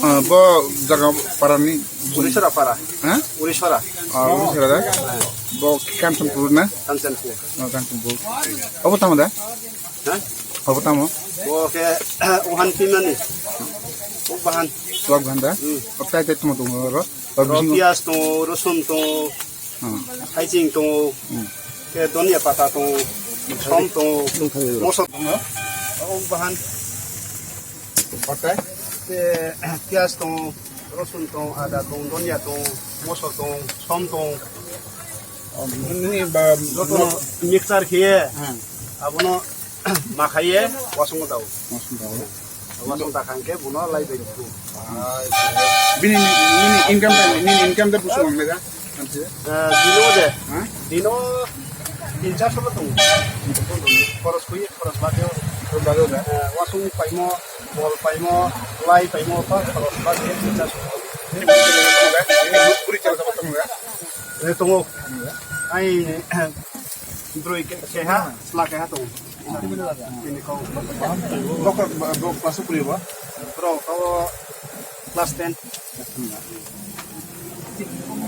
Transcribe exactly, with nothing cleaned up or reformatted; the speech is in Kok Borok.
Ah, bo jaga parani Urisora para. Ha? Urisora. Ah, Urisora da? Bo Kanchanpur na? Kanchanpur. Oh, Kanchanpur. Obo tamo da? Ha? Obo tamo? Bo ke uhan pinani. Uk bahan. Uk bahan da? Hmm. Ok, tai tai tamo tamo ro. Ro pias tongo, rosun tongo, hmm, haiching tongo, hmm, ke donia pata tongo, som tongo, moso tongo. Uk bahan. Otai? Ke pias tongo, rosun tongo, ada tongo, donia tongo, moso tongo, som tongo. Nini ba jotono mixture khiye, hmm, abono makhaiye, wasongo dao. Wasongo dao. Wasong ta khang khe bono lai bai rw. Bini, nini income ta, nini income ta busu ang lega. Eh, dino de. Ha? Dino tin char so tong. Khoros khui, khoros bade. Khoros bade da. Eh, wasong paimo, bol paimo, lai paimo, pa khoros bade tin char so. Nini buri chal ta tong lega. Eh, tongo. Ai, broi ke, keha, sla keha tongo. Bini kok. Bok, bok kelas puri ba? Bro, kau kelas ten.